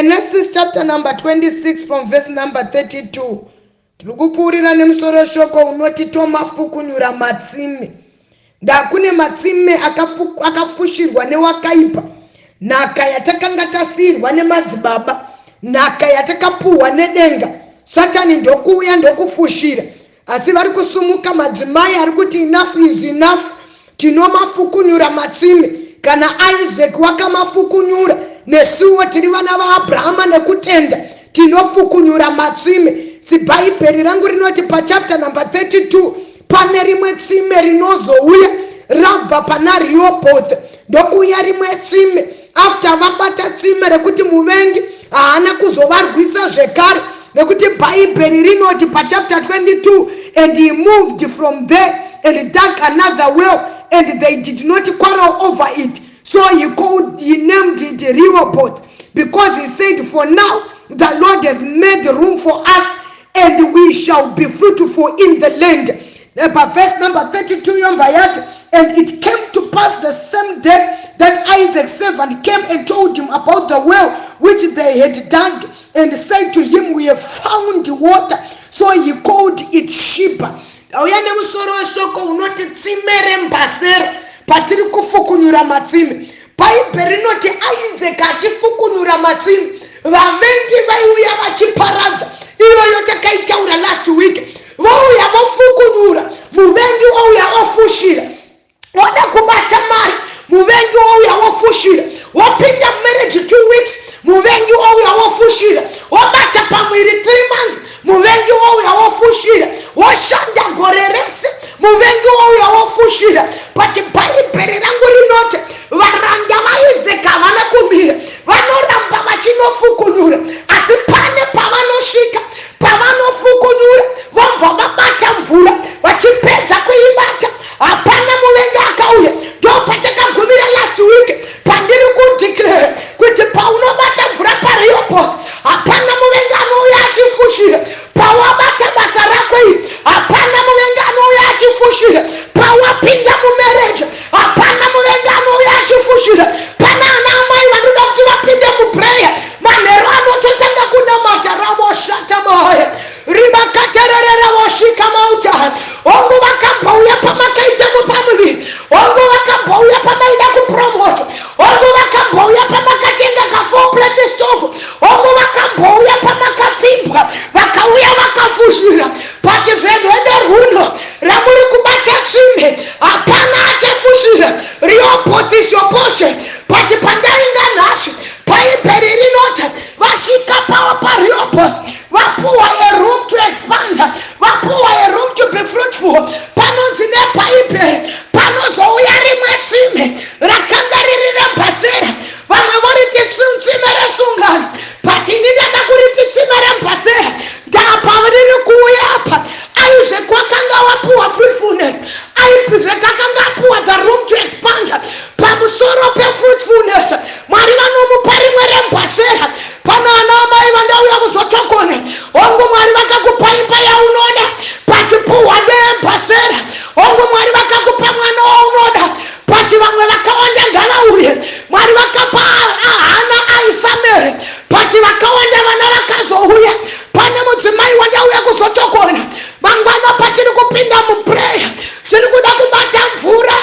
Genesis chapter number 26 from verse number 32. Tiri kupfuurira nemusoro shoko unoti tomafukunyura matsime. Ndakune matsime akafushirwa newakaipa. Nhaka yatakanga tasiyirwa nemadzibaba, nhaka yatakapuhwa nedenga. Satani ndokuuya ndokufushira. Asi vari kusumuka madzimai ari kuti enough is enough. Tinomafukunyura matsime. Kana Isaac wakamafukunyura, nesuwo tiri vana vaAbrahama nekutenda tinofukunyura matsime. Sibhaibheri rangu rinoti pachapter number 32 pane rimwe tsime rinozouya rabva pana Rehoboth, ndokuuya rimwe tsime after vabata tsime rekuti muvengi haana kuzovarwisa zvekare, nekuti Bhaibheri rinoti pachapter 22, "And he moved from there and dug another well, and they did not quarrel over it. So he named it Rehoboth, because he said, 'For now the Lord has made room for us, and we shall be fruitful in the land.'" Verse number 32 yobva yati, "And it came to pass the same day that Isaac's servant came and told him about the well which they had dug, and said to him, 'We have found water.' So he called it Sheba." Ndauya nemusoro weshoko unoti tsime rembasera. Patiri kufukunyura matsime, Bhaibheri rinoti Isaac achifukunyura matsime, vavengi vaiuya vachiparadza. Iyoyo takaitaura last week. Vouya vofukunyura, muvengi wouya ofushira. Woda kubata mari, muvengi wouya wofushira. Wopinda marriage 2 weeks, muvengi wouya wofushira. Wobata pamwiri 3 months, muvengi wouya wofushira. Woshanda gore rese, muvengi wouya wofushira. But Bhaibheri rangu rinoti varanda vaIsaac havana kumira, vanoramba vachinofukunyura. Asi pane pavanosvika pavanofukunyura, vobva vabata mvura. Vachipedza kuibata, hapana muvengi akauya. Ndo patakagumira last week. Pandiri kudeclare kuti paunobata mvura paRehoboth, hapana muvengi anouya achifushira. Pawabata basa rako iri, hapana muvengi anouya achifushira. Pawapinda mumarriage, hapana muvengi anouya achifushira. Pana ana amai vanoda kuti vapinde muprayer manheru, anototanga kunamata ravoshatamaya rivakatererera vosvika mauta. Hongu, vakambouya pamakaita mupamuviri. Hongu, vakambouya pamaida kupromota. Hongu, vakambouya pamakatenga ka4 plate stove. Hongu, vakambouya pamakatsimbwa, vakauya vakafushira. But zvenhwende runo ramuri kubata tsime, hapana achafushira. Rehoboth is your portion. But pandainga nhasi, Bhaibheri rinoti vasvika pavo paRehoboth, vapuwa a room to expand, vapuwa a room to be fruitful. Panonzi neBhaibheri panozouya rimwe tsime rakanga riri rebhasera. Vamwe voriti tsime resungano, but ini ndada kuriti tsime rebhasera. Ndapa riri kuuya apa, Isaac wakanga wapuwa fruitfulness. Isaac akanga apuwa the room to expand. Pamusoro pefruitfulness, Mwari vanomupa rimwe rebhasera. Pano ana amai vandauya kuzotokona, hongu, Mwari vakakupa imba yaunoda, but puhwa neembasera. Hongu, Mwari vakakupa mwana waunoda, but vamwe vakawanda ngavauye. Mwari vakapa Hana aiSamueri, but vakawanda vana vakazouya. Pane mudzimai wandauya kuzotokona mangwana. Patiri kupinda muprayer, tiri kuda kubata mvura,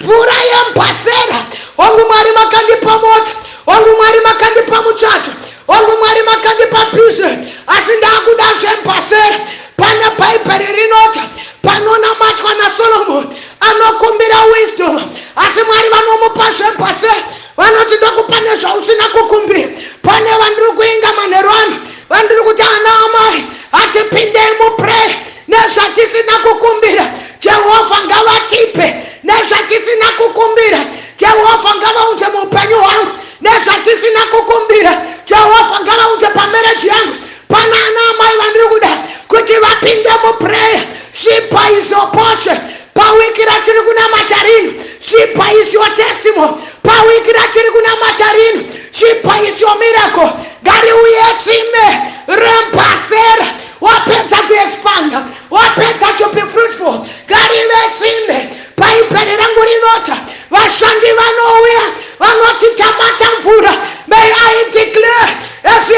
mvura yembasera. Hongu, Mwari makandipa mota. Hongu, Mwari makandipa muchato. Hongu, Mwari makandipa business, asi ndakuda zvembasera. Pane Bhaibheri rinoti panonamatwa naSolomoni, anokumbira wisdom, asi Mwari vanomupa zvembasera. Vanoti, "Ndokupa nezvausina kukumbira." Pane vandiri kuinga manheru ano, vandiri kuti ana amai, hatipindei muprayer nezvatisina kukumbira. Jehovha ngavatipe nezvatisina kukumbira. Jehovha ngavaunze muupenyu hwangu nezvatisina kukumbira. Jehovha ngavaunze pamarriage yangu. Pana ana amai vandiri kuda kuti vapinde muprayer. Sheba is your portion. Pawiki ratiri kunamata rino, Sheba is your testimony. Pawiki ratiri kunamata rino, Sheba is your miracle. Ngariuye tsime rembasera. Wapedza kuexpanda, wapedza to be fruitful, ngarive tsime. Bhaibheri rangu rinota vashandi vanouya vanoti, "Tabata mvura." May I declare as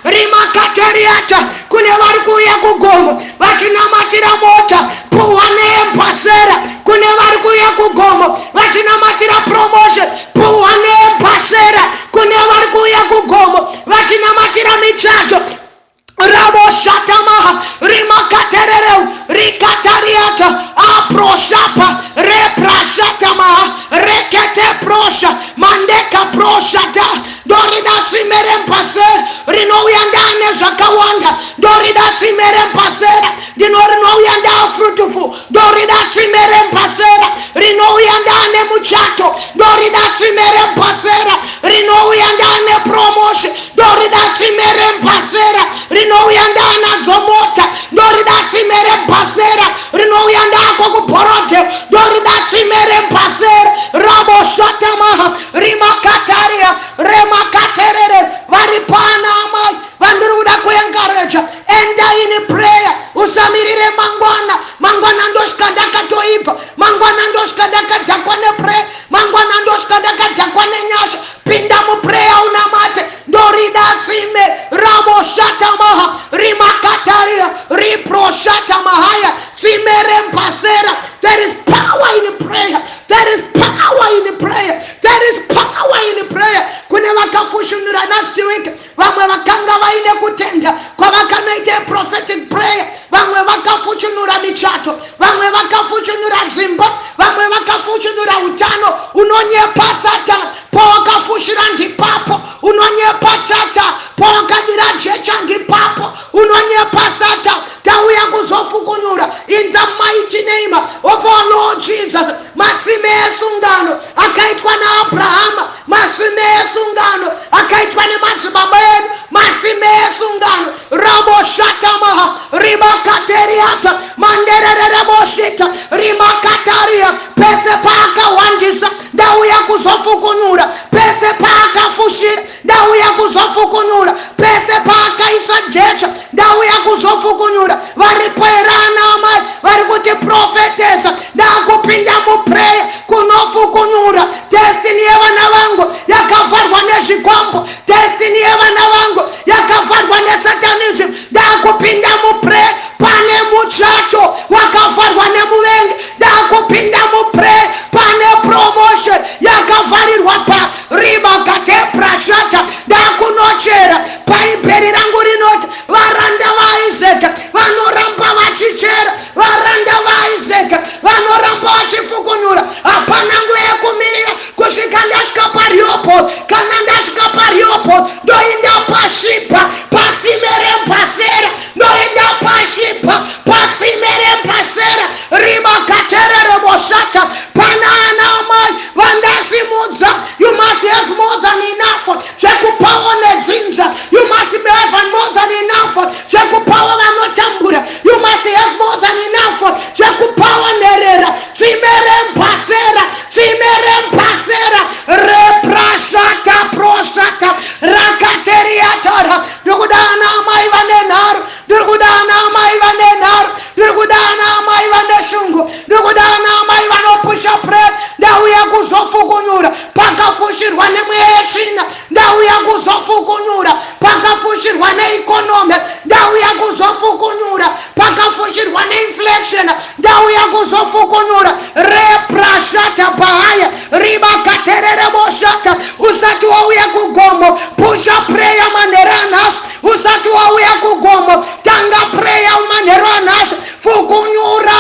Rimakateriata. Kune vari kuuya kugomo vachinamatira mota, puwa neembasera. Kune vari kuuya kugomo vachinamatira promotion, puwa neembasera. Kune vari kuuya kugomo vachinamatira michato, raboshatamaha rimakaterereu rikatariata aproshapa reprashatamaha reketeprosha mandeka proshata. Ndorida tsime rempasera rinouya ndaane zvakawanda. Ndorida tsime rempasera ndino rinouya ndaa fruitful. Ndorida tsime rempasera rinouya ndaane muchato. Ndorida tsime rempasera rinouya ndaane promotion. Ndorida tsime rempasera rinouya ndaanadzo mota. Ndorida tsime rempasera rinouya ndako kuBorrowdale. Ndorida tsime rempasera raboshatamaha rimakataria remakaterere. Vari pana amai vandiri kuda kuencourager, enda in prayer. Usamirire mangwana. Mangwana ndosvika ndakatoibva, mangwana ndosvika ndakadhakwa neprayer, mangwana ndosvika ndakadhakwa nenyasha. Pinda muprayer, unamate. Ndorida tsime raboshatamaha rimakataria riproshatamahaya, tsime rempasera. There is power in prayer. There is power in prayer. There is power in prayer. Kune vakafushunura last week, vamwe vakanga vaine kutenda kwavakanoita prophetic prayer, vamwe vakafushunura michato, vamwe vakafushunura dzimba, vamwe vakafushunura utano. Unonyepa Satani, pawakafushira ndipapo. Unonyepa tata, pawakadira jecha ndipapo. Unonyepa Satan. Tauya kuzofukunyura in the mighty name of our Lord Jesus. Matsime esungano akaitwa naAbrahama, matsime esungano akaitwa nemadzibaba edu, matsime esungano raboshatamaha ribakateriata mandererereboshita rimakataria. Pese paakawandisa, ndauya kuzofukunyura. Pese paakafushira, ndauya kuzofukunyura. Pese paakaisa jecha, ndauya kuzofukunyura. Varipo here ana amai vari kuti, "Prophetess, ndakupinda muprayer kunofukunyura destiny yevana vangu yakavharwa nezvikwambo, destiny yevana vangu yakavharwa nesatanism. Ndakupinda muprayer pane muchato wakavharwa nemuvengi. Ndakupinda muprayer pane promotion yakavharirwa pa rimagateprashata. Ndakunochera." Bhaibheri rangu rinoti varanda vaIsaka vanoramba vachichera, varanda vaIsaka vanoramba vachifukunyura. Hapana nguva yekumirira kusvika ndasvika paRehoboth. Kana ndasvika paRehoboth, ndoinda pashipa patsime rempasera, ndoinda pashipa patsime rempasera rimakaterereboshata. Pana ana amai vandasimudza, you must have more than enough zvekupawo nedzinza. You must have more than enough zvekupawo vanotambura. You must have more than enough zvekupawo nherera. Tsime rempasera, tsime rempasera reprashata proshata rakateriatara. Ndiri ana amai vane nharo, ndiri kuda ana amai vane nharo, ndiri kuda ana amai vane shungu, ndiri kuda ana amai vanopusha prayer. Ndauya kuzofukunyura pakafushirwa nemweya yetsvina. Ndauya kuzofukunyura pakafushirwa neeconomy. Ndauya kuzofukunyura pakafushirwa neinflation. Ndauya kuzofukunyura reprashata bahaya ribakaterereboshata. Usati wauya kugomo, pusha prayer manheru anhasi. Usati wauya kugomo, tanga prayer manheru anhasi. Fukunyura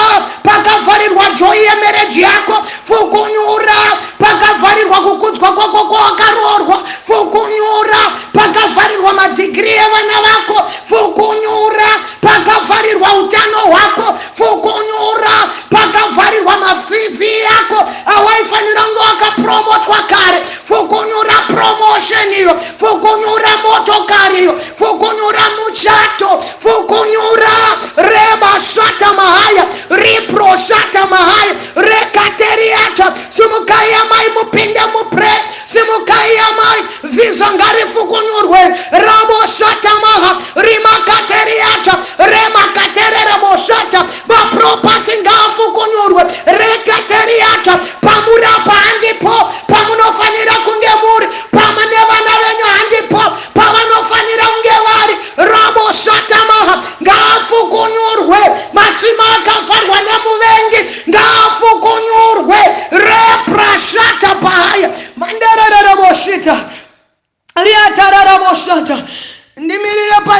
pakavharirwa joy yemarriage yako. Fukunyura pakavharirwa kukudzwa kwako kwawakaroorwa. Fukunyura pakavharirwa madegree evana vako. Fukunyura pakavharirwa utano hwako. Fukunyura pakavharirwa maCV yako awaifanira kunge wakapromotwa kare. Fukunyura promotion iyo. Fukunyura motokari iyo.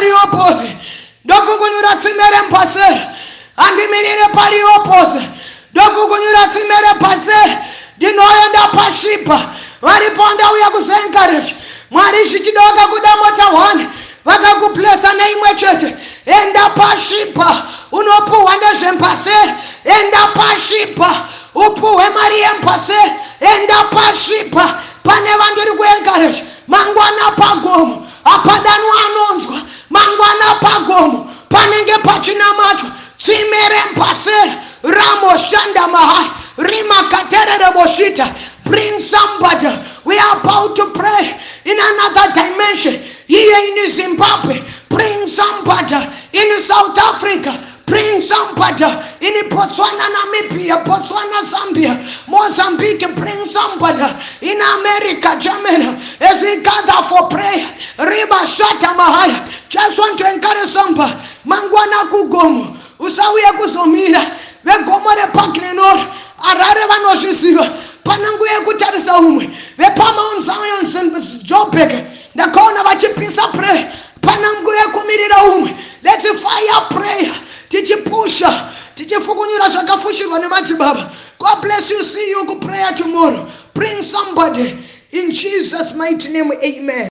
pariopose, ndofukunyura tsime rempasera. Handimirire pariopose, ndofukunyura tsime repasera. Ndinoenda pashipa varipo. Ndauya kuzoencourage. Mwari zvichida vakakuda mota 1, vakakublessa neimwe chete. Enda pashipa unopuhwa nezvempasera. Enda pashipa upuhwe mari yempasera. Enda pashipa. Pane vandiri kuencourage mangwana pagomo. Hapadanwa anonzwa. Mangwana pagomo panenge pachinamatwa. Tsime rempasera ramoshanda mahai rimakaterere boshita. Bring somebody. We are about to pray in another dimension here in Zimbabwe. Bring somebody in South Africa. Bring somebody in Botswana, Namibia, Botswana, Zambia, Mozambique. Bring somebody in America, Germany, as we gather for prayer. Riba shata mahaya. Just want to encourage somebody. Mangwana kugomo, usauye kuzomira. Vegomo repaGlen Norah, Harare vanozviziva. Pana nguva yekutarisa umwe. VepaMount Zion, Joburg, ndakaona vachipisa prayer. Pana nguva yekumirira umwe. Let's fire prayer, tichipusha, tichifukunyura zvakafushirwa nemadzibaba. God bless you. See you kuprayer tomorrow. Bring somebody in Jesus' mighty name. Amen.